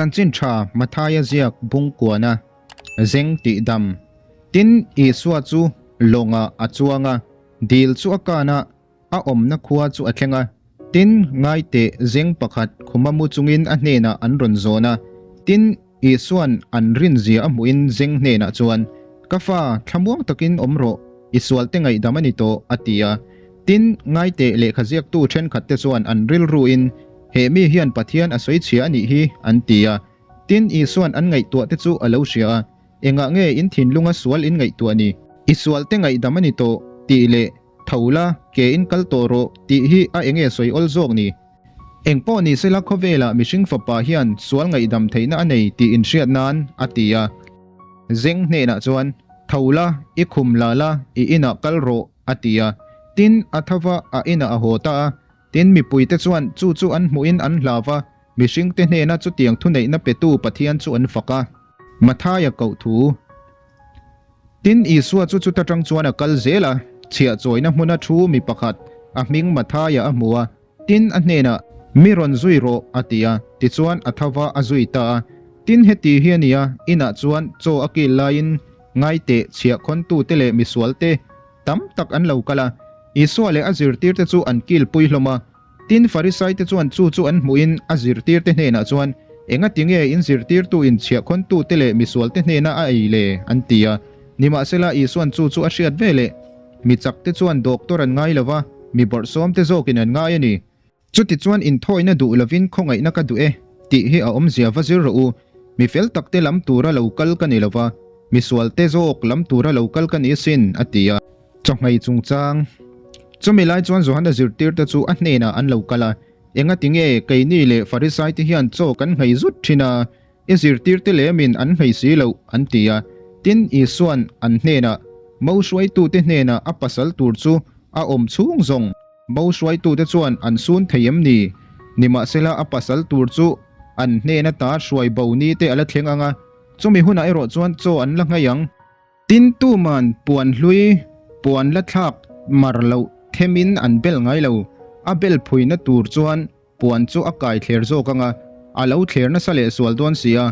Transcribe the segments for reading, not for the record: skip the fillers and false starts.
Chanchin tha Mathaia ziak bungkuana zeng tih dam. Tin, Isua chu lawngah a chuang a, dil chu a kan a, a awmna khua chu a thleng a. Tin, ngaiteh zeng pakhat khuma mu chungin a hnenah an rawn zawn a. Tin, Isua'n an rinzia a hmuhin zeng hnenah chuan, Ka fa, thlamuang takin awm rawh, i sualte ngaihdam a ni tawh, a ti a. Tin, ngaiteh lehkha ziaktu thenkhatte chuan an rilruin, He mi hian Pathian a sawi chhia a nih hi, an ti a. Tin, Isua'n an ngaihtuahte chu a lo hria a, Engah nge in thinlunga sual in ngaihtuah ni? I sualte ngaihdam a ni tawh, tih leh, Tho la, ke in kal tawh rawh, tih hi a enge sawi awl zawk ni? Engpawh ni sela khawvelah mihring fapa hian sual ngaihdam theihna a nei tih inhriat nan, a ti a. Zeng hnenah chuan, Tho la, i khum la la, i inah kal rawh, a ti a. Tin, a tho va, a inah a haw ta a. Tin, mipuite chuan chu chu an hmuhin an hlau va, mihringte hnena chutiang thuneihna petu Pathian chu an fak a. Mathaia koh thu. Tin, Isua chu chuta tang chuan a kal zel a, chhiah chawina hmuna thu mi pakhat, a hming Mathaia a hmu a. Tin, a hnenah, Mi rawn zui rawh, a ti a. Tichuan, a tho va, a zui ta a. Tin, heti hi a ni a, inah chuan chaw a kil laiin ngaiteh chhiahkhawntute leh misualte tam tak an lo kal a. Isua leh a zirtirte chu an kilpui hlawm a. Tin, Farisaite chuan chu chu an hmuhin a zirtirte hnenah chuan, Engati nge in zirtirtuin chhiahkhawntute leh misualte hnena a ei le? an ti a. Nimahsela, Isua'n chu chu a hriat ve leh. Mi chakte chuan doctor an ngai lo va, mi bawrhsawmte zawkin an ngai a ni. Chutichuan inthawina duh lovin khawngaihna ka duh e, tih hi a awmzia va zir rawh u. Mi fel takte lam tura lo kal ka ni lo va, mi sualte zawk lam tura lo kal ka ni asin, a ti a. Chawhmei chungchang. Chumi lai chuan Johana zirtirte chu a hnenah an lo kal a, Engati nge keini leh Farisaite hian chaw kan nghei zut thin a? I zirtirte lemin an hmei si loh, an ti a. Tin, Isua'n an hnenah, Mo hruaitute hnenah a pasal tur chu a awm chhung zawng. Mo hruaitute chuan an sun thei em ni? Nimahsela a pasal tur chu an hnena ta hruai bo ni te a la thleng ang a, chumi hunah erawh chuan chaw an la nghei ang. Tin, tuman puan hlui, puan la thlak mar loh themin an bel ngai lo. A bel phuina tur chuan Puan chu a kai thler zawk ang a, a lo thler nasa leh sual dawn si a.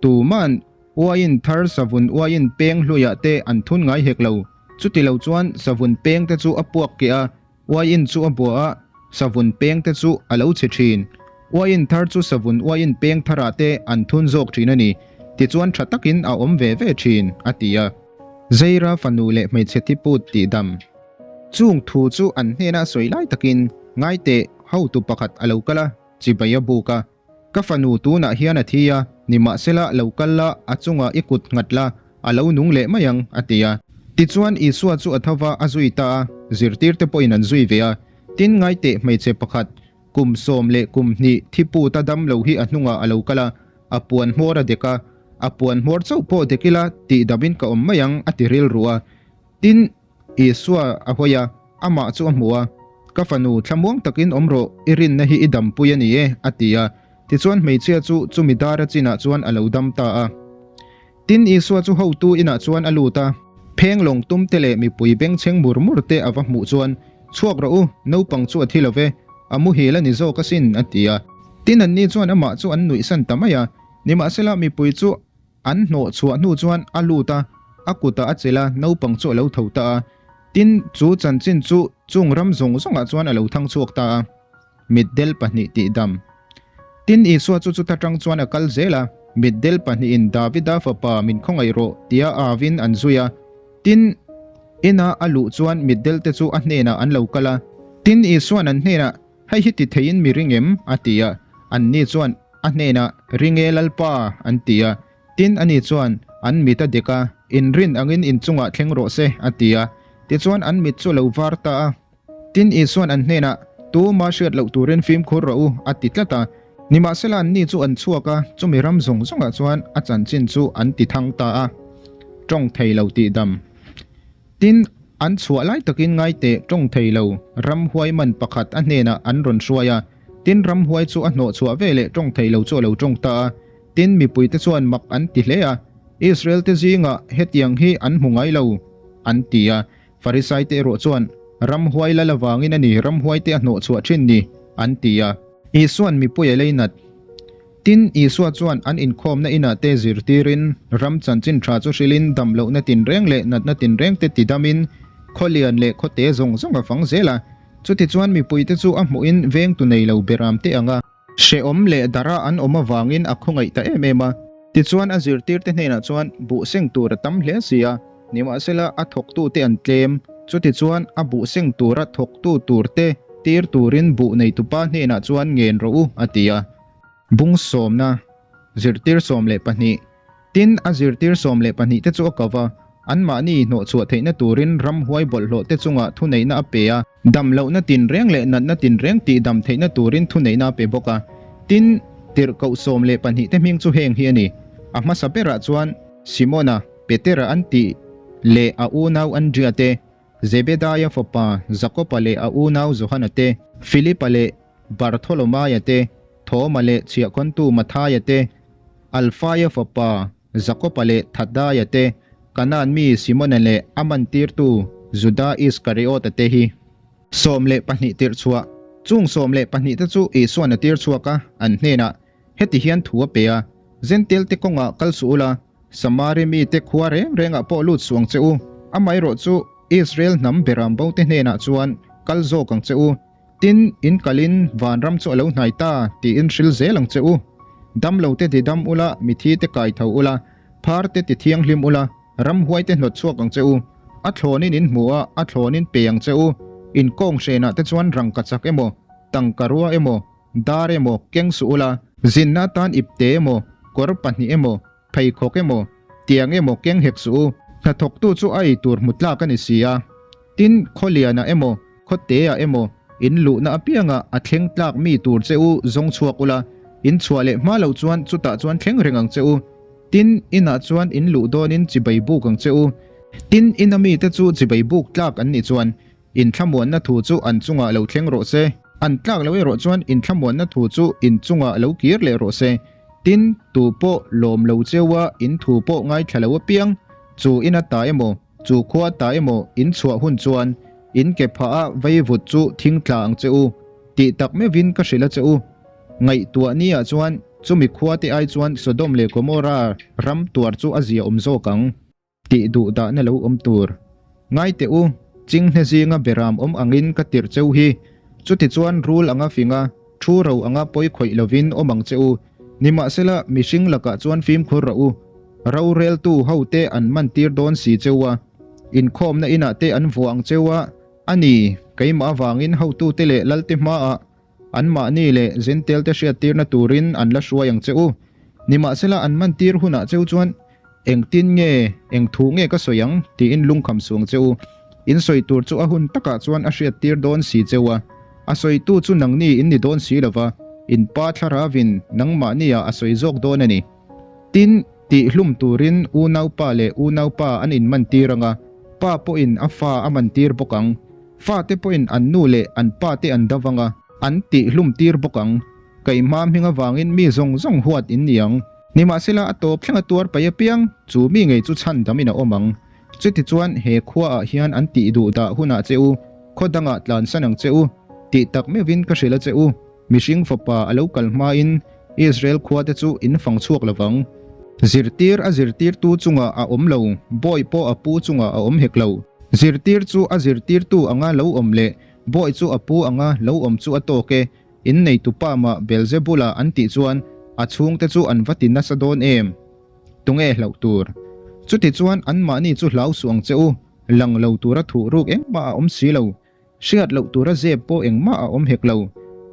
Tuman uaiin thar savun uaiin peng hluiah te an thun ngai hek lo. Chuti lo chuan savun peng te chu a puak keh a, uaiin chu a bua a, savun peng te chu a lo chhe thin. Uaiin thar chu savun uaiin peng tharah te an thun zawk thin a ni. Tichuan tha takin a awm ve ve thin, a ti a. Zeira fanu leh hmeichhe thiput tihdam. Chung thu chu an hnena sawi lai takin ngaiteh hotu pakhat a lo kal a, chibai a buk a. Ka fanu tunah hian a thi a, nimahsela lo kal la, a chungah i kut nghat la, a lo nung leh mai ang, a ti a. Tichuan Isua chu a tho va, a zui ta a, zirtirte pawhin an zui ve a. Tin, ngaiteh hmeichhe pakhat, kum 12 thiputa dam lo hi a hnungah a lo kal a, a puan hmawr a dek a, a puan hmawr chauh pawh dek ila tihdamin ka awm mai ang, a ti rilru a. Tin, Isua a hawi a, amah chu a hmu a, Ka fanu, thlamuang takin awm rawh, i rinna hi i dampui a ni e, a ti a. Tichuan hmeichhia chu chumi dara chinah chuan a lo dam ta a. Tin, Isua chu hotu inah chuan a lut a, pheng lawng tum te leh mipui bengchheng mur mur te a va hmuh chuan, Chhuak rawh u, naupang chu a thi lo ve, a muhil a ni zawk asin, a ti a. Tin, anni chuan amah chu an nuihsan ta mai a, nimahsela mipui chu An hnawh chhuah hnu chuan a lut a, a kutah a chelh a, naupang chu a lo tho ta a. Tin, chu chanchin chu chung ram zawng zawngah chuan a lo thang chhuak ta a. Mitdel pahnih tih dam. Tin, Isua chu chuta tang chuan a kal zel a, Mitdel pahnihin Davida fapa min khawngaih rawh tia avin an zui a. Tin, ina a luh chuan mitdelte chu a hnenah an lo kal a. Tin, Isua'n an hnenah, Hei hi ti theiin mi ring em? a ti a. Anni chuan a hnenah, Ring e Lalpa, an ti a. Tin, ani chuan an mit a dek a, Inrin angin inchungah thleng rawh se, a ti a. Tichuan an mit chu a lo var ta a. Tin, Isua'n an hnenah, Tuma hriat loh turin fimkhur rawh u, a ti tlat a. Nimahsela anni chu an chhuak a, chumi ram zawng zawngah chuan a chanchin chu an ti thang ta a. Tawng thei lo tihdam. Tin, an chhuah lai takin ngaiteh tawng thei lo ramhuai man pakhat a hnenah an rawn hruai a. Tin, ramhuai chu a hnawh chhuah ve leh tawng thei lo chu a lo tawng ta a. Tin, mipuite chuan mak an ti hle a, Israel-te zingah hetiang hi an hmu ngai lo, an ti a. Farisaite erawh chuan, Ramhuai lal avangin a ni ramhuaite a hnawh chhuah thin ni, an ti a. Isua'n mipui a lei nat. Tin, Isua chuan an inkhawmna inah te zirtirin, ram chanchin tha chu hrilhin damlohna tinreng leh natna tinreng te tidamin khawlian leh khawte zawng zawng a fang zel a. Chutichuan mipuite chu a hmuhin vengtu nei lo beram te anga hrehawm leh dara an awm avangin a khawngaih ta em em a. Tichuan a zirtirte hnenah chuan buh seng tur a tam hle si a, nimahsela a thawktute an tlem. Chutichuan a buh seng tura thawktu turte tir turin buh neitupa hnenah chuan ngen rawh u, a ti a. Bung sawmna, Zirtir 12, Tin, a zirtir 12 te chu a ko va, anmahni hnawhchhuah theihna turin ramhuai bawlhhlawh te chungah thuneihna a pe a, damlohna tinreng leh natna tinreng tihdam theihna turin thuneihna a pe bawk a. Tin, tirhkoh 12 te hming chu heng hi a ni, a hmasa berah chuan Simona, Petera an tih leh a unau Andria te, Zebedaia fapa Jakoba leh a unau Johana te, Filipa leh Bartholomaia te, Thoma leh chhiahkhawntu Mathaia te, Alfaia fapa Jakoba leh Thadaia te, Kanaan mi Simona leh a mantirtu Juda Iskariota te hi. 12 tirh chhuah. Chung 12 te chu Isuan a tir chhuak a, an hnenah heti hian thu a pe a, Zentel te kawngah kal suh ula, Samari mite khua reng rengah pawh lut suh ang che u, amaherawh chu Israel hnam beram bo te hnenah chuan kal zawk ang che u. Tin, in kalin vanram chu a lo hnai ta tiin hril zel ang che u. Damlo te ti dam ula, mithi te kai tho ula, phar te ti thianghlim ula, ramhuai te hnawt chhuak ang che u. A thlawnin in hmu a, a thlawnin pe ang che u. In kawng hrenah te chuan rangka chak emaw, tangka rua emaw, dar emaw keng suh ula, zinna atan ipte emaw, kawr pahnih emaw, pheikhawk emaw, tiang emaw keng hek suh u. Hnathawktu chu a ei tur hmu tlak a ni si a. Tin, khawlianah emaw, khawteah emaw, in luhna apiangah a thleng tlak mi tur che u zawng chhuak ula, in chhuah leh hma loh chuan chutah chuan thleng reng ang che u. Tin, inah chuan in luh dawnin chibai buk ang che u. Tin, ina mite chu chibai buk tlak an nih chuan Inthlamuanna thu chu an chungah lo thleng rawh se. An tlak lo erawh chuan inthlamuanna thu chu in chungah lo kir leh rawh se. Tin, tu pawh lawm lo cheua in thu pawh ngaithla lo apiang, chu in a ta emaw, chu khua ta emaw in chhuah hun chuan in ke phah a vaivut chu thing tla ang che u, tih tak meuhin ka hrilh a che u. Ngaihtuah ni ah chuan chumi khua te ai chuan Sodom leh Gomorra ram tuar chu a zia awm zawk ang. Tih duh dahna lo awm tur. Ngai teh u, chinghne zinga beram awm angin ka tirh cheu hi. Chutichuan rul anga finga, thu ro anga pawi khawih lovin awm ang che u. Nimahsela, mihring lakah chuan fimkhur rawh u. Roreltu hote an mantir dawn si cheu a. Inkhawmna inah te an vuah ang cheu a, a ni, keimah avangin hotute leh lalte hmaah Anmahni leh Zentelte hriattirna turin an la hruai ang che u. Nimahsela an mantir hunah cheu chuan, Engtin nge, eng thu nge ka sawi ang? tiin lungkham suh ang che u. In sawi tur chu a hun takah chuan a hriattir dawn si cheu a. A sawitu chu nangni in ni dawn si lova, in pa thlaravin nangmahniah a sawi zawk dawn a ni. Tin, tihhlum turin unaupa leh unaupa an inmantir ang a, pa pawhin a fa a mantir bawk ang. Fate pawhin an nu leh an pate an dau vang a, an tihhlum tir bawk ang. Keimah hming avangin mi zawng zawng huat in ni ang. Nimahsela a tawp thlenga tuar paih apiang chu mi ngei chu chhan damin a awm ang. Chutichuan he khuaah hian an tih duh dah hunah che u, khaw dangah tlansan ang che u, tih tak meuhin ka hrilh a che u. Mihring fapa a lo kal hmain Israel khuate chu in fang chhuak lo vang. Zirtir a zirtirtu chungah a awm lo, bawi pawh a pu chungah a awm hek lo. Zirtir chu a zirtirtu anga lo awm leh bawi chu a pu anga lo awm chu a tawk e. In neitupa mah Belzebula an tih chuan a chhungte chu an va ti nasa dawn em? Tunge hlauh tur? Chutichuan anmahni chu hlau suh ang che u, lang lo tura thuh ruk engmah a awm si lo. Hriat loh tura zep pawh engmah a awm hek lo.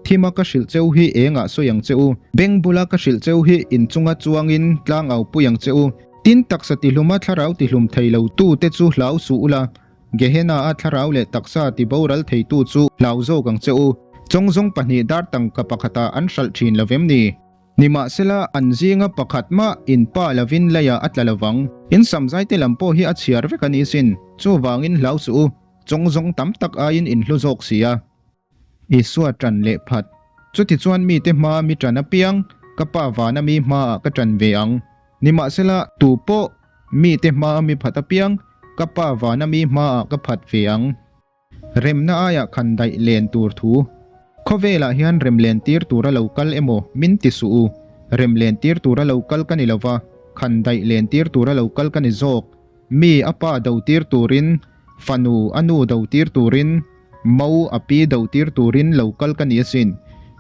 Thima ka hrilh cheu hi engah sawi ang che u. Beng bula ka hrilh cheu hi inchunga chuangin tlang au pui ang che u. Tin taksa tihluma thlarau tihlum thei lo tu te chu hlau suh ula, Gehenna a thlarau leh taksa ti boral thei tu chu hlau zawk ang che u. Chawngzawng pahnih dar tangka pakhatah an hralh thin lo vem ni? Nimahsela, an zinga pakhat mah in pa lovin leiah a tla lovang. In samzaite lam pawh hi a chhiar vek a ni sin, chuvangin hlau suh u. Chawngzawng tam tak aiin in hlu zawk si a. Isua ṭan leh phat. Chutichuan mite hmaa mi ṭan apiang, ka Pa vana mi hmaah ka ṭan ve ang. Nimahsela, tu pawh mite hmaa mi phat apiang, ka Pa vana mi hmaah ka phat ve ang. Remna aiah khan daih len tur thu. Khawvelah hian rem len tir tura lo kal emaw min ti suh u. Rem lentir tura lo kal ka ni lo va, khandaih lentir tura lo kal ka ni zawk. Mi a pa dotir turin, fanu a nu dotir turin, mo a pi dotir turin lo kal ka ni asin.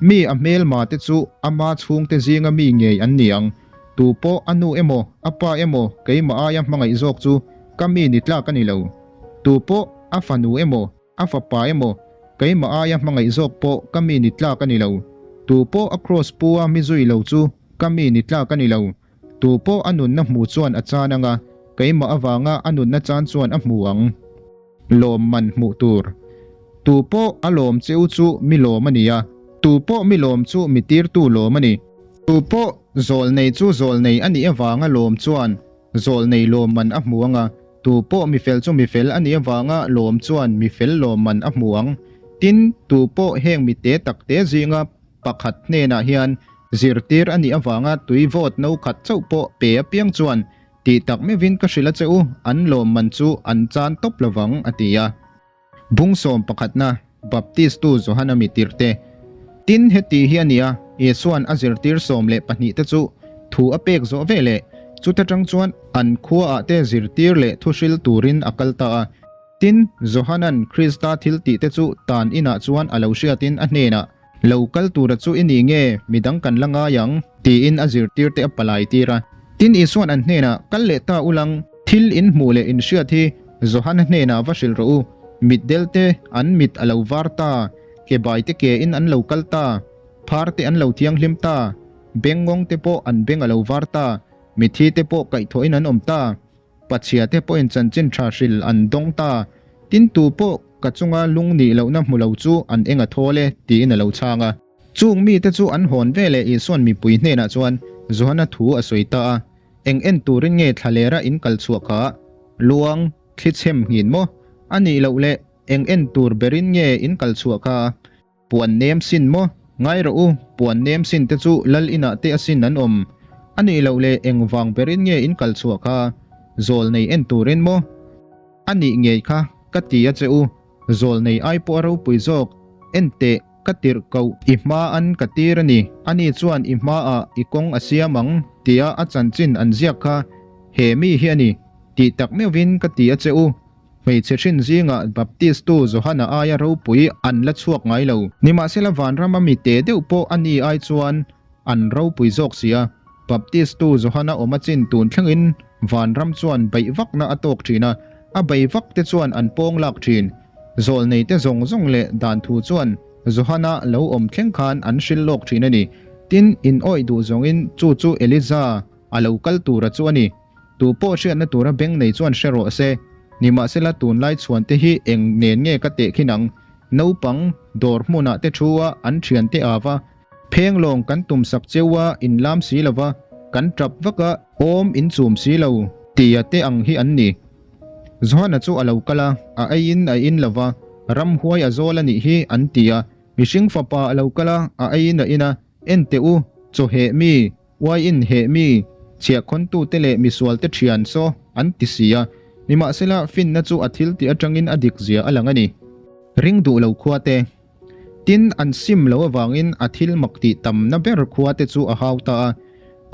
Mi a hmelma te chu ama chhungte zinga mi ngei an ni ang. Tu pawh a nu emaw, a pa emaw keimah aia hmangaih zawk chu ka mi ni tlak a ni lo. Tu pawh a fanu emaw, a fapa emaw keimah aia hmangaih zawk pawh ka mi ni tlak a ni lo. Tu pawh a kraws pu a mi zui lo chu ka mi ni tlak a ni lo. Tu pawh a nunna hmu chuan a chan anga, keimah avanga a nunna chan chuan a hmu ang. Lawmman hmuh tur. Tu pawh a lawm che u chu mi lawm a ni a, tu pawh mi lawm chu mi tirtu lawm a ni. Tu pawh zawlnei chu zawlnei a nih avanga lawm chuan zawlnei lawmman a hmu anga, tu pawh mi fel chu mi fel a nih avanga lawm chuan mi fel lawmman a hmu ang. Tin, tu pawh heng mi te tak te zinga pakhat hnenah hian Zirtir a nih avanga tui vawt no khat chauh pawh pe apiang chuan tih tak meuhin ka hrilh a che u, an lawmman chu an chan tawp lovang, a ti a. Bungsawm pakhatna, Baptistu Johana mi tirhte. Tin, heti hi a ni a, Isua'n a zirtir 12 te chu thu a pek zawh ve leh, chuta tang chuan an khuaah te zirtir leh thuhril turin a kal ta a. Tin, Johana'n Krista thil tihte chu tan inah chuan a lo hriatin a hnenah, Lo kal tura chu i ni nge, midang kan la ngai ang? Tiin a zirtirte a palai tir a. Tin, Isua'n an hnenah, Kal leh ta ulang, thil in hmuh leh in hriat hi Johana hnenah va hrilh rawh u, mitdelte an mit a lo var ta, ke baite ke in an lo kal ta, pharte an lo thianghlim ta, bengngawngte pawh an beng a lo var ta, mitthite pawh kaihthawhin an awm ta. Pachhia te pawhin chanchin tha hril an dawng ta. Tin tu pawh ka chunga lung nih lohna hmu lo chu an eng a thawl e, tiin a lo chhang a. Chung mite chu an hawn ve leh Isua'n mipui hnenah chuan Johana thu a sawi ta a, Eng en turin nge thlalera in kal chhuah kha? Luang, thli chhem nghin maw? A nih loh leh eng en tur berin nge in kal chhuah kha? Puan nem sin maw? Ngai rawh u, puan nem sin te chu lal inah te asin an awm. A nih loh leh eng vang berin nge in kal chhuah kha? Zawl nei en turin maw? A nih ngei kha, ka ti a che u, zawl nei ai pawh a ropui zawk. En teh, ka tirh koh i hma an ka tir a ni. Ani chuan i hmaah i kawng a siam ang tia a chanchin an ziak kha he mi hi a ni, tih tak meuhvin ka ti a che u. Hmeichhe hrin zingah Baptistu Johana aia ropui an la chhuak ngai lo. Nimahsela vanram a mi te deuh pawh a ni ai chuan an ropui zawk si a. Baptistu Johana awm a chin tun thlengin vanram chuan beih vakna a tawk thin a, a bei vak te chuan an pawng lak thin. Zawlnei te zawng zawng leh dan thu chuan Johana lo awm thleng khan an hril lawk thin a ni. Tin, in awih duh zawngin chu chu Eliza a lo kal tura chu a ni. Tu pawh hriatna tura beng nei chuan hre rawh se. Nimahsela tunlai chhuan te hi eng nen nge ka teh khin ang? Naupang dawr hmunah te thu a an thian te ava phenglawng kan tum sak cheu a in lam si lova kan tap vak a awm in chum si lo tia te ang hi an ni. Johana chu a lo kal a, a eiin a in lova ramhuai a zawl a nih hi an ti a. Mihring fapa a lo kal a, a eiin a in a, en teh u, chaw heh mi, Uaiin heh mi, chhiahkhawntute leh misualte thian saw an ti si a, nimahsela finna chu a thil tih atangin a dik zia a lang a ni. Ring duh lo khuate. Tin, an sim lo avangin a thil mak tih tamna ber khuate chu a hau ta a,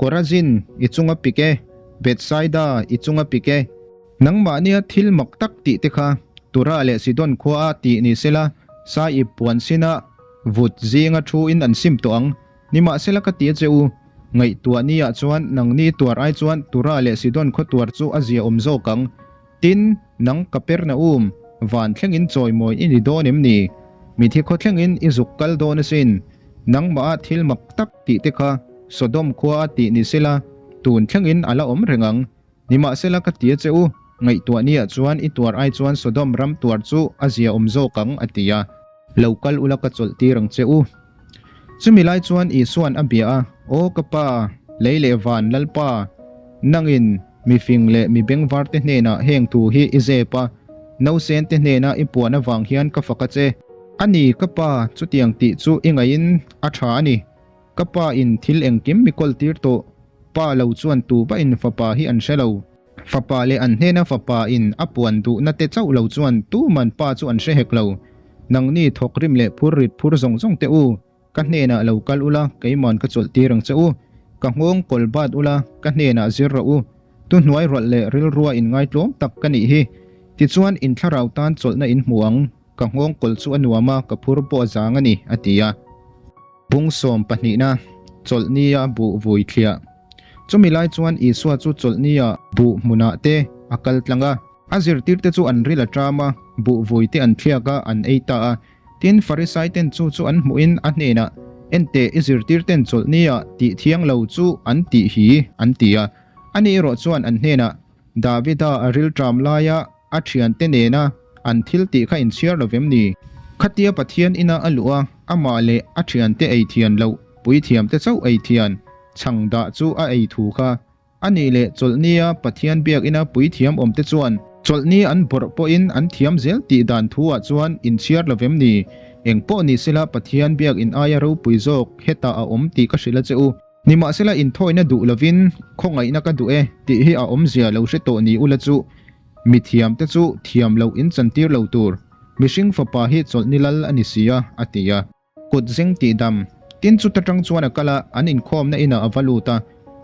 Korazin, i chunga pik e, Bethsaida, i chunga pik e. Nangmahnia thil mak tak tih te kha Tura leh Sidon khua a tih ni sela, Saip puan sinah vut zinga thu in an sim tawh ang. Nimahsela ka ti a che u, ngaihtuah ni ah chuan nangni tuar ai chuan Tura leh Sidon khaw tuar chu a zia awm zawk ang. Tin, nang Kapernaum, van thlengin chawimawi i ni dawn em ni? Mithi khaw thlengin i zuk kal dawn asin. Nangmah a thil mak tak tih te kha Sodom khua a tih ni sela, tun thlengin a la awm reng ang. Nimahsela ka ti a che u, ngaihtuah ni ah chuan i tuar ai chuan Sodom ram tuar chu a zia awm zawk ang, a ti a. Lo kal ula ka chawlh tir ang che u. Chumi lai chuan Isua'n a bia a, Aw ka Pa, lei leh van Lalpa, nangin mi fing leh mi bengvarte hnenah heng thu hi i zep a, nausente hnena i puan avang hian ka fak a che. A ni, ka Pa, chutiang tih chu i ngaihin a tha a ni. Ka Pa in thil engkim mi kawl tir tawh, Pa lo chuan tu vahin Fapa hi an hre lo. Fapa leh an hnena Fapa in a puan duhna te chauh lo chuan tuman Pa chu an hre hek lo. Nangni thawkrim leh phur rit phur zawng zawng te u, ka hnenah lo kal ula, keiman ka chawlh tir ang che u. Ka nghawng kawl bat ula, ka hnenah zir rawh u. Thuhnuai rawlh leh rilrua inngaitlawm tak ka nih hi. Tichuan, in thlarau tan chawlhna in hmu ang. Ka nghawng kawl chu a nuam a, ka phur pawh a zang a ni, a ti a. Bung sawm pahnihna, Chawlhnia buh vui thliah. Chumi lai chuan Isua chu chawlhnia buh hmunah te a kal tlang a. A zirtirte chu an ril a ṭam a, buh vui te an thliak a, an ei ta a. Tin, Farisaiten chu chu an hmuhin a hnenah, Enteh, i zirtirten chawlhnia tih thiang lo chu an tih hi, an ti a. Ani erawh chuan an hnenah, Davida a ril ṭam laia a ṭhiante nena an thil tih kha inchhiar lo vem ni? Khatia Pathian ina a luh a, amah leh a ṭhiante ei thian loh, puithiamte chauh ei thian, chhang dah chu a ei thu kha. A nih leh chawlhnia Pathian biakina puithiam awmte chuan chawlhni an bawrh pawhin an thiam zel tih dan thu ah chuan inchhiar lo vem ni? Eng pawh ni sela Pathian biakin aia ropui zawk hetah a awm tih ka hrilh a che u. Nimahsela inthawina duh lovin khawngaihna ka duh e tih hi a awmzia lo hre tawh ni ula chu mithiamte chu thiam loh in chantir lo tur mihring fapa hi chawlhni lal a ni si a, a ti a. Kut zeng tih dam. Tin chuta tang chuan a kal a, an inkhawmna inah a va lut a.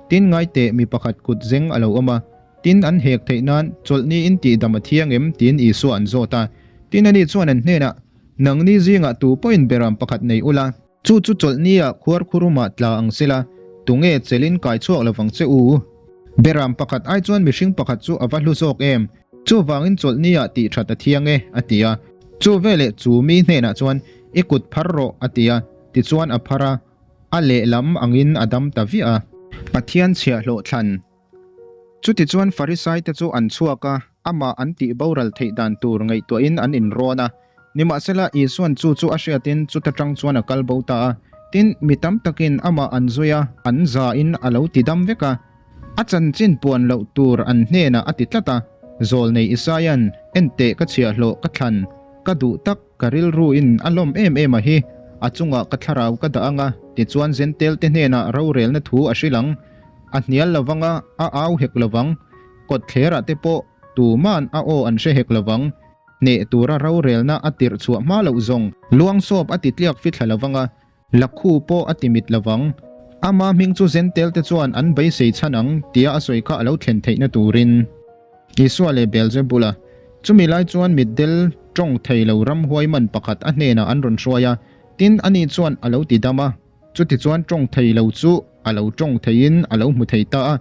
Tin ngaiteh mi pakhat kut zeng a lo awm a. Tin an hek theih nan chawlhni in tih dam a thiang em tiin Isua an zawt a. Tin ani chuan an hnenah, Nangni zingah tu pawhin beram pakhat nei ula. Chu chu chawlhni ah khuar khurumah tla ang sela, tunge chelin kai chhuak lovang che u? Beram pakhat ai chuan mihring pakhat chu a va hlu zawk em? Chuvangin chawlhni ah tih that a thiang e, a ti a. Chu veleh chu mi hnenah chuan, I kut phar rawh, a ti a. Tichuan a phar a, a lehlam angin a dam ta viah a. Pathian chhiahhlawh thlan. Chutichuan Farisaite chu an chhuak a, amah an tih boral theih dan tur ngaihtuahin an inrawn a. Nimahsela, Isuan chu chu a hriatin chuta tang chuan a kal bo ta a. Tin, mi tam takin amah an zui a, an zain a lo ti dam vek a. A chanchin puan loh tur an hnenah a ti tlat a, Zawlnei Isaia'n, Enteh ka chhiahhlawh ka thlan, ka duh tak, ka rilruin a lawm em em a hi, a chungah ka thlarau ka dah ang a, tichuan Zentelte hnenah rorelna thu a hrilh ang. A hnial lovang a, a au hek lovang. Kawtthlerah te pawh tuma'n a aw an hre hek lovang. Hneh tura rorelna a tirh chhuah hma loh zawng luangsawp a ti tliak fithla lovang a, Lakhu pawh a ti mit lovang. Ama hming chu Zentel te chuan an beisei chhan ang tia a sawi kha a lo thlen theihna turin. Isua leh Beelzebula. Chumi lai chuan mitdel tawng thei lo ramhuai man pakhat a hnenah an rawn hruai a, tin ani chuan a lo ti dam a. Chutichuan tawng thei lo chu a lo tawng theiin a lo hmu thei ta a.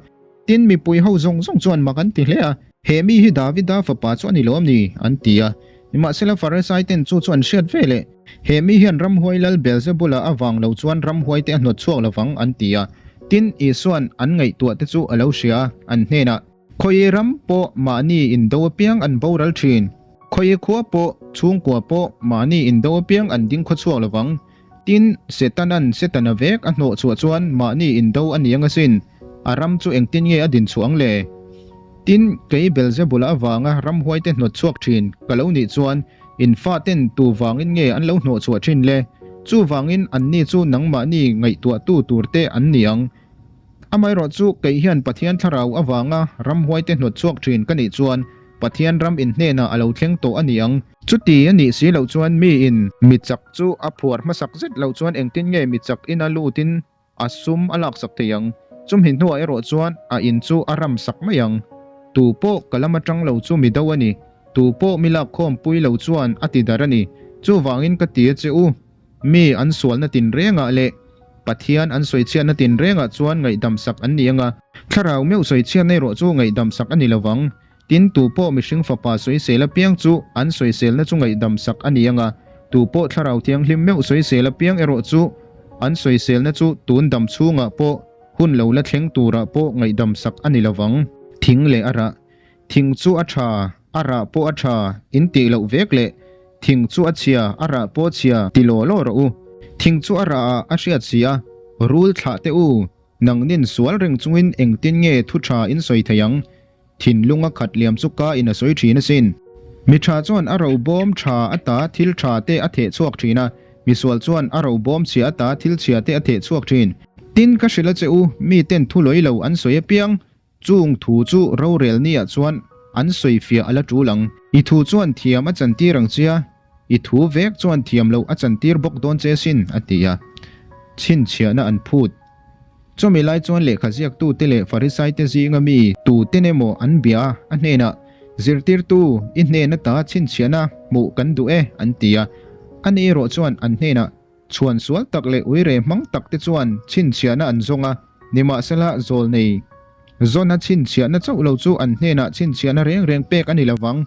Tin, mipui ho zawng zawng chuan mak an ti hle a. He mi hi Davida fapa chu a ni lawm ni? an ti a. Nimahsela Farisai ten chu chu an hriat ve leh, He mi hian ramhuai lal Beelzebula avang lo chuan ramhuai te a hnawt chhuak lovang, an ti a. Tin, Isua'n an ngaihtuah te chu a lo hria a, an hnenah, Khawi ram pawh mahni indo apiang an boral thin. Khawi khua pawh, chhungkua pawh mahni indo apiang an ding khawchhuak lovang. Tin, Setana'n Setana vek a hnawh chhuah chuan mahni indo a ni ang asin, a ram chu engtin nge a din chhuah ang le? Tin, kei Belzebula avanga ramhuaite hnawt chhuak thin ka lo nih chuan in faten tu vangin nge an lo hnawh chhuah thin le? Chuvangin anni chu nangmahni ngaihtuahtu turte an ni ang. Amaherawh chu kei hian Pathian thlarau avanga ramhuaite hnawt chhuak thin ka nih chuan Pathian ram in hnenah a lo thleng tawh a ni ang. Chuti a nih si loh chuan miin mi chak chu a phuar hmasak zet loh chuan engtin nge mi chak ina lutin a sum a laksak thei ang? Chumhi hnuah erawh chuan a in chu a ram sak mai ang. Tu pawh ka lam atang lo chu mi do a ni. Tu pawh mi lakkhawm pui lo chuan a ti dar a ni. Chuvangin ka ti a che u. Mi an sualna tinrengah leh Pathian an sawichhiatna tinrengah chuan ngaihdamsak an ni ang a, thlarau meuh sawichhiatna erawh chu ngaihdamsak a ni lo vang. Tin, tu pawh mihring fapa sawisel apiang chu an sawiselna chu ngaihdamsak a ni ang a, tu pawh thlarau thianghlim meuh sawisel apiang erawh chu an sawiselna chu tun dam chhungah pawh hun lo la thleng turah pawh ngaihdamsak a ni lo vang. Thing leh a rah. Thing chu a tha, a rah pawh a tha, in tih loh vek leh thing chu a chhia, a rah pawh chhia ti law law rawh u. Thing chu a rah ah a hriat si a, rul thlah teh u, nangnin sual reng chungin engtin nge thu tha in sawi thei ang? Thinlung a khat liam chu ka in a sawi thin asin. Mi tha chuan a ro bawm tha ata thil tha te a theh chhuak thin a, misual chuan a ro bawm chhia ata thil chhia te a theh chhuak thin. Tin, ka hrilh a che u, miten thu lawi lo an sawi apiang, Chung thu chu rorel niah chuan an sawifiah a la tul ang. I thu chuan thiam a chantir ang che a, i thu vek chuan thiam loh a chantir bawk dawn che sin, a ti a. Chhinchhiahna an phut. Chumi lai chuan lehkha ziaktute leh Farisaite zinga mi tuten emaw an bia a, a hnenah, Zirtirtu, i hnen ata chhinchhiahna hmuh kan duh e, an ti a. Ani erawh chuan an hnenah, Chhuan sual tak leh uire hmang tak te chuan chhinchhiahna an zawng a, nimahsela zawlnei Zona chhinchhiahna chauh lo chu an hnenah chhinchhiahna reng reng pek a ni lo vang.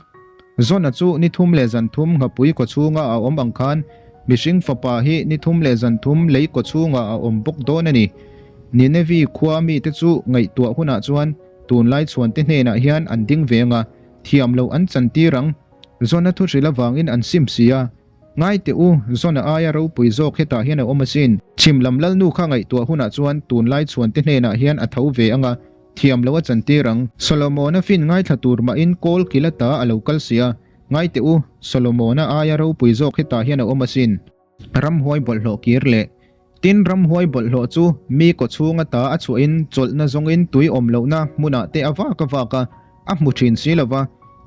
Zona chu ni thum leh zan thum nghapui kaw chhunga a awm ang khan mihring fapa hi ni thum leh zan thum lei kaw chhungah a awm bawk dawn a ni. Ninevi khua mite chu ngaihtuah hunah chuan tunlai chhuante hnenah hian an ding ve ang a, thiam loh an chantir ang. Zona thu hrilh avangin an sim si a. Ngai teh u, Zona aia ropui zawk hetah hian a awm asin. Chhim lam lalnu kha ngaihtuah hunah chuan tunlai chhuante hnenah hian a tho ve ang a, thiam lo a chantir ang. Solomona fin ngaithla tur mahin kawl kil ata a lo kal si a, Ngai teh u, Solomona aia ropui zawk hetah hian a awm asin. Ramhuai bawlhhlawh kir leh Tin, ramhuai bawlhhlawh chu mi kaw chhung ata a chhuahin chawlhna zawngin tui awm lohna hmunah te a vak a vak a, a hmu thin si lo va.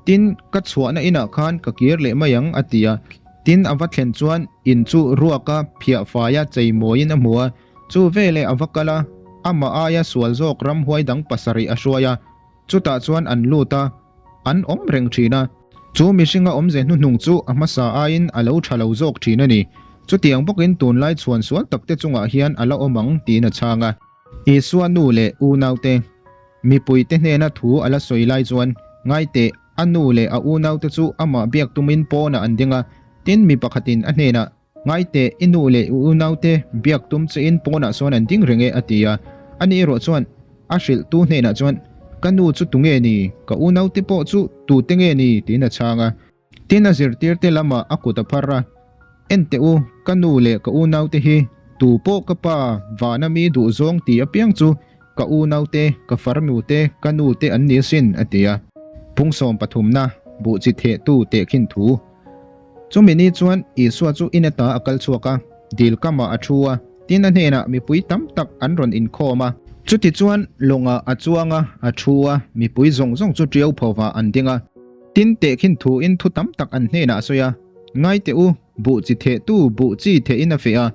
Tin, ka chhuahna inah khan ka kir leh mai ang, a ti a. Tin, a va thlen chuan in chu ruaka phiah faia chei mawiin a hmu a, chu veleh a va kal a, amah aia sual zawk ramhuai dang pasarih a hruai a, chutah chuan an lut a. An awm reng thin a, chu mihringa awmze hnuhnung chu a hmasa aiin a lo tha lo zawk thin a ni. Chutiang bawkin tunlai chhuan sual takte chungah hian a la awm ang tiin a chhang a. Isua nu leh unaute, mipuite hnena thu a la sawi lai chuan, Ngaiteh, a nu leh a unaute chu amah biak tumin pawnah an ding a, tin mi pakhatin a hnenah, Ngaiteh, i nu leh i unaute biak tum chein pawnah sawn an ding reng e, a ti a. Ani erawh chuan a hrilhtu hnenah chuan, Ka nu chu tunge ni? Ka unaute pawh chu tute nge ni? tiin a chhang a. Tin a zirtirte lamah a kut a phar a, En teh u, ka nu leh ka unaute hi tu pawh ka pa vana mi duhzawng ti apiang chu ka unaute, ka farnute, ka nute an ni asin, a ti a. Phungsawm pathumna, buh chi thehtu tehkhin thu. Chumi ni chuan Isua chu in ata a kal chhuak a, dil kamah a thu a, tin a hnenah mipui tam tak an rawn inkhawm a. Chutichuan lawngah a chuang a, a thu a, mipui zawng zawng chu ṭiau phovah an ding a. Tin tehkhin thuin thu tam tak an hnenah a sawi a, Ngai teh u, buh chi thehtu buh chi thehin a feh a,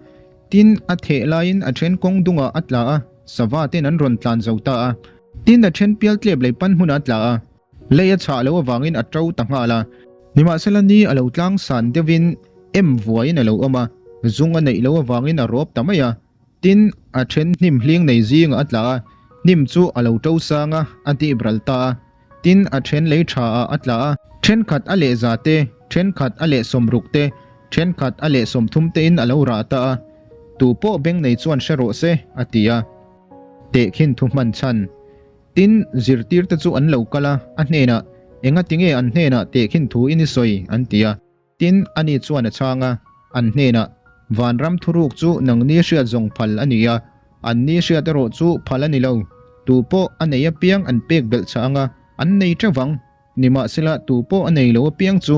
tin a theh laiin a then kawng dungah a tla a, sava ten an rawn tlan zo ta a. Tin a then pial tlep lei pan hmunah a tla a. Lei a chhah loh avangin a to ta nghal a. Nimahsela ni a lo tlang san deuhin em vuaiin a lo awm a, zung a neih loh avangin a rawp ta mai a. Tin, a then hnim hling nei zingah a tla a, hnim chu a lo to sang a, a dip ral ta a. Tin, a then lei tha ah a tla a. Thenkhat a leh za te, thenkhat a leh sawmruk te, thenkhat a leh sawmthum tein a lo rah ta a. Tu pawh beng nei chuan hre rawh se, a ti a. Tehkhin thu hman chhan. Tin, zirtirte chu an lo kal a, a hnenah, Engati nge an hnenah tehkhin thu in i sawi? an ti a. Tin, ani chuan a chhang a, an hnenah, Vanram thuruk chu nangni hriat zawng phal a ni a, anni hriat erawh chu phal a ni lo. Tu pawh a nei apiang an pek belh chah ang a, an nei teuh vang. Nimahsela, tu pawh a nei lo apiang chu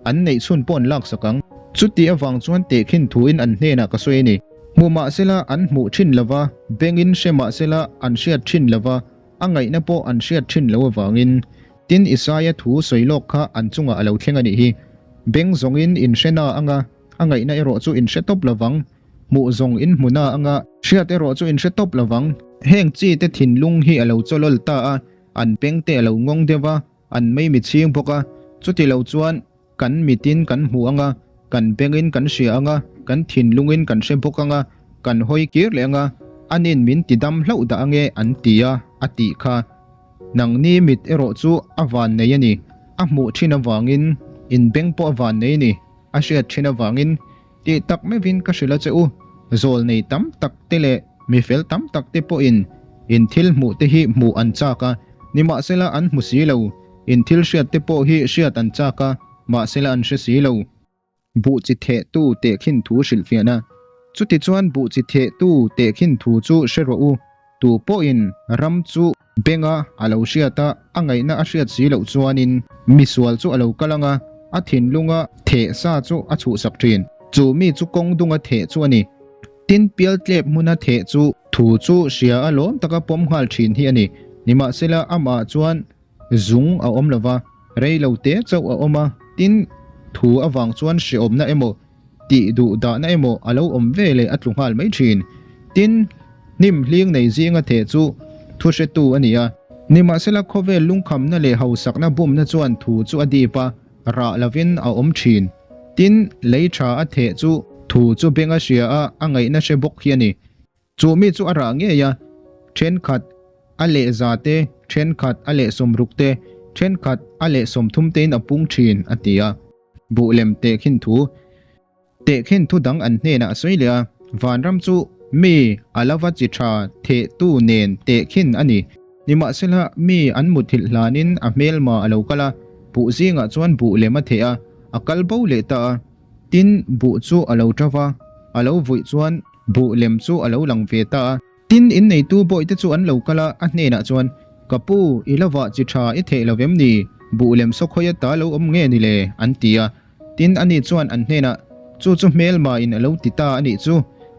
an neih chhun pawh an laksak ang. Chuti avang chuan tehkhin thuin an hnenah ka sawi a ni. Hmu mahsela an hmuh thin lo va, bengin hre mahsela an hriat thin lo va, a ngaihna pawh an hriat thin lo avangin. Tin, Isaia thu sawi lawk kha an chungah a lo thleng a nih hi. Beng zawngin in hre na anga, a ngaihna erawh chu in hre tawp lo vang. Hmuh zawng in hmu na anga, hriat erawh chu in hre tawp lo vang. Heng chite thinlung hi a lo chawlawl ta a, An pengte a lo ngawng deuh a, an mei mit chhing bawk a, chuti lo chuan kan mitin kan hmu ang a, kan bengin kan hria ang a, kan thinlungin kan hre bawk ang a, kan hawi kir leh ang a, anin min ti dam hlauh dah ange an ti a, a tih kha. Nangni mit erawh chu a van nei a ni, a hmuh thin avangin, in beng pawh a van nei a ni, a hriat thin avangin, Tih tak meuhin ka hrilh a che u, zawl nei tam tak te leh mi fel tam tak te pawhin in thil hmuh te hi hmuh an chak a, nimahsela an hmu si lo, in thil hriat te pawh hi hriat an chak a, mahsela an hre si lo. Buh chi thehtu tehkhin thu hrilhfiahna. Chutichuan buh chi thehtu tehkhin thu chu hre rawh u, tu pawhin ram chu Benga a lo hriat a, a ngaihna a hriat si loh chuanin misual chu a lo kal ang a, a thinlunga theh sa chu a chhuhsak thin. Chu mi chu kawng dunga theh chu a ni. Tin, pialtlep hmuna theh chu thu chu hria a lawm taka pawm nghal thin hi a ni. Nimahsela, amah chuan zung a awm lo va, rei lo te chauh a awm a, tin, thu avang chuan hreawmna emaw, tih duh dahna emaw a lo awm ve leh a tlu nghal mai thin. Tin. Hnim hling nei zinga theh chu thuhretu a ni a. Nimahsela khawvel lungkhamna leh hausakna bumna chuan thu chu a dip a, rah lovin a awm thin. Tin, lei tha a theh chu thu chu beng a hria a, a ngaihna hre bawk hi a ni. Chu mi chu a rah ngei a, thenkhat a leh za te, thenkhat a leh sawmruk te, thenkhat a leh 30 tein a pung thin, a ti a. Buh lem tehkhin thu. Tehkhin thu dang an hnenah a sawi leh a, Vanram chu mi a lova chi tha thehtu nen tehkhin a ni. Nimahsela, mi an muthilh hlanin a hmelma a lo kal a, buh zingah chuan buh lem a theh a, a kal bo leh ta a. Tin, buh chu a lo ṭa va, a lo vuih chuan buh lem chu a lo lang ve ta a. Tin, inneitu bawihte chu an lo kal a, a hnenah chuan, Ka pu, i lovah chi tha i theh lo vem ni? Buh lem sawkhawi ata lo awm nge ni le? an ti a. Tin, ani chuan an hnenah, Chu chu hmelma in a lo ti ta a nih chu,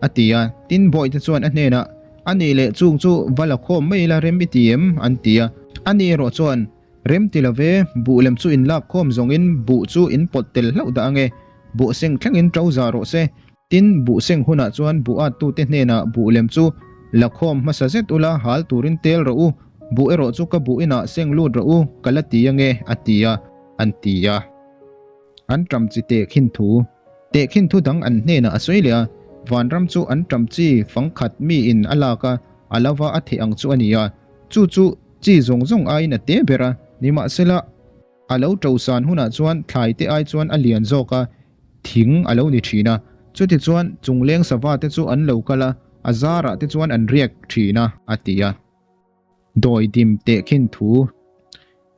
a ti a. Tin, bawihte chuan a hnenah, A nih leh chung chu va la khawm mai ila rem i ti em? an ti a. Ani erawh chuan, Rem ti lo ve, buh lem chu in lak khawm zawngin buh chu in pawt tel hlauh dah ange, buh seng thlengin to za rawh se. Tin, buh seng hunah chuan buh attute hnenah buh lem chu la khawm hmasa zet ula hal turin tel rawh u, buh erawh chu ka buh inah seng lut rawh u, ka la ti ange, a ti a, an ti a. An ṭam chi tehkhin thu. Tehkhin thu dang an hnenah a sawi leh a, vanram chu an ṭam chi fangkhat miin a lak a, a lova a theih ang chu a ni a, chu chu chi zawng zawng aiin a te ber a, nimahsela a lo ṭosan hunah chuan thlai te ai chuan a lian zawk a, thing a lo ni ṭhin a. Chutichuan chungleng sava te chu an lo kal a, a zarah te chuan an riak ṭhin a, a ti a. Dawidim tehkhin thu.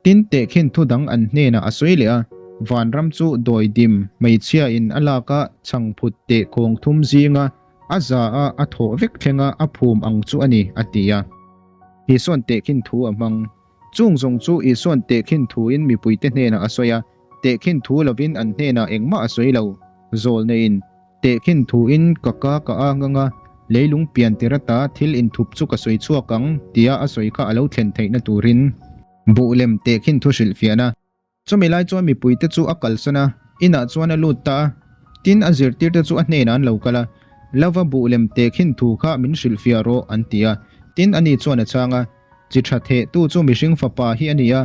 Tin tehkhin thu dang an hnenah a sawi leh a, Vanram chu dawidim hmeichhia in a lak a chhangphut teh khawng thum zinga a za a a thawh vek thlenga a phum ang chu a ni, a ti a. Isuan tehkhin thu a hmang. Chung zawng chu Isuan tehkhin thuin mipuite hnenah a sawi a, tehkhin thu lovin an hnenah engmah a sawi lo. Zawlneiin Tehkhin thuin ka ka ka ang anga leilung pian tir ata thil inthup chu ka sawi chhuak ang tia a sawi kha a lo thlen theihna turin buh lem tehkhin thu hrilhfiahna. Chumi lai chuan mipuite chu a kalsan a, inah chuan a lut ta a, tin a zirtirte chu a hnenah an lo kal a, Lova buh lem tehkhin thu kha min hrilhfiah rawh an ti a, tin ani chuan a chhang a. Chi tha thehtu chu mihring fapa hi a ni a,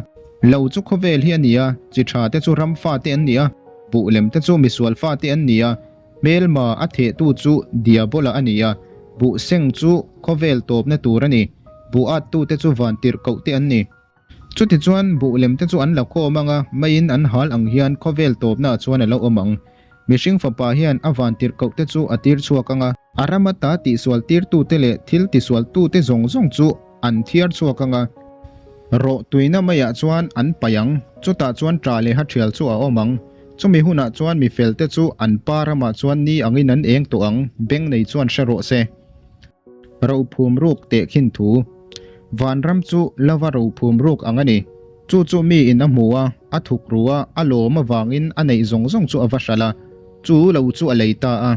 lo chu khawvel hi a ni a, chi tha te chu ram fate an ni a, buh lem te chu misual fate an ni a, hmelma a thehtu chu diabola a ni a, buh seng chu khawvel tawpna tur a ni, buh attu te chu vantirhkoh te an ni. Chutichuan buh lem te chu an la khawm ang a, meiin an hal ang hian khawvel tawpna ah chuan a lo awm ang. Mihring fapa hian a vantirhkoh te chu a tir chhuak ang a. A ram ata tihsual tirtute leh thil tisualtute zawng zawng chu an thiar chhuak ang a. Rawh tuina maiah chuan an paih ang, chutah chuan ṭah leh ha ṭhial chu a awm ang. Chumi hunah chuan mi felte chu an pa ramah chuan ni angin an eng tawh ang, beng nei chuan hre rawh se. Rophum ruk tehkhin thu. Vanram chu lova rophum ruk ang a ni. Chu chu mi in a hmu a, a thuk ru a, a lawm avangin a neih zawng zawng chu a va hralh a, chu lo chu a lei ta a.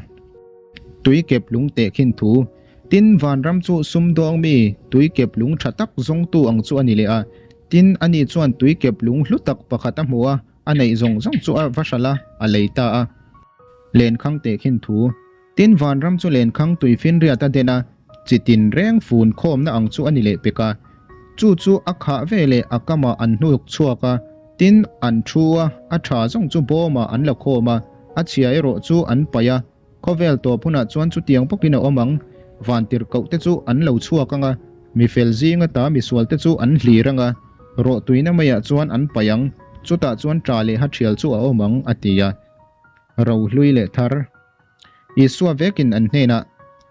Tui kep lung tehkhin thu. Tin, vanram chu sumdawng mi tui kep lung tha tak zawngtu ang chu a ni leh a. Tin, ani chuan tui kep lung hlu tak pakhat a hmu a, a neih zawng zawng chu a va hralh a, a lei ta a. Lenkhang tehkhin thu. Tin, vanram chu lenkhang tui finriat a den a, chi tin reng fun khawmna ang chu a ni leh pek a. Chu chu a khah ve leh a kamah an hnuk chhuak a, tin, an thu a, a tha zawng chu bawmah an la khawm a, a chhia erawh chu an paih a. Khawvel tawp hunah chuan chutiang bawkin a awm ang, vantirhkoh te chu an lo chhuak ang a, mi fel zing ata misual te chu an hlir ang a, rawh tuina maiah chuan an paih ang, chutah chuan ṭah leh ha ṭhial chu a awm ang, a ti a. Rohlui leh thar. Isua vekin an hnenah,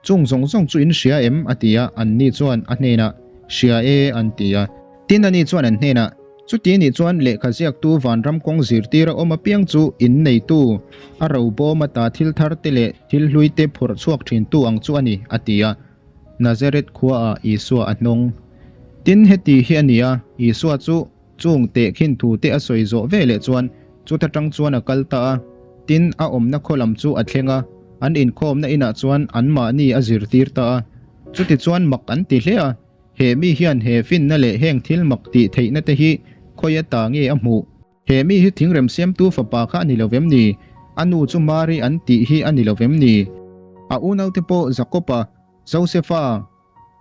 Chung zawng zawng chu in hria em? a ti a, anni chuan a hnenah, Hria e, an ti a. Tin ani chuan an hnenah, Chuti nih chuan lehkha ziaktu vanram kawng zirtir a awm apiang chu in neitu, a robawm ata thil thar te leh thil hlui te phawrh chhuak thintu ang chu a ni, a ti a. Nazareth khuaah Isua a hnawng. Tin heti hi a ni a, Isua chu Chung tehkhin thu te a sawi zawh ve leh chuan chuta tang chuan a kal ta a, tin a awmna khaw lam chu a thleng a, an inkhawmna inah chuan anmahni a zirtir ta a. Chutichuan mak an ti hle a, he mi hian he finna leh heng thil mak tih theihna te hi khawi ata nge a hmuh? He mi hi thingrem siamtu fapa kha a ni lo vem ni? A nu chu Mari an tih hi a ni lo vem ni? A unaute pawh Jakob-a, Josefa.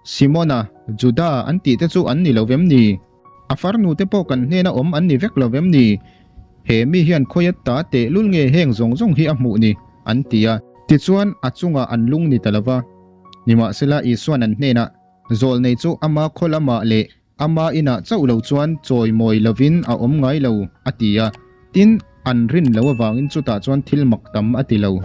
Simona, Juda an tih te chu an ni lo vem ni? A farnu te pawh kan hnena awm an ni vek lo vem ni? He mi hian khawiat ta tehlul nge heng zawng zawng hi a hmuh ni? an ti a. Tichuan, a chungah an lung ni ta lo va. Nimahsela, Isua'n an hnenah, Zawlnei chu ama khaw lamah leh ama inah chauh lo chuan chawimawi lovin a awm ngai lo, a ti a. Tin, an rin lo avangin chutah chuan thil mak tam a ti lo.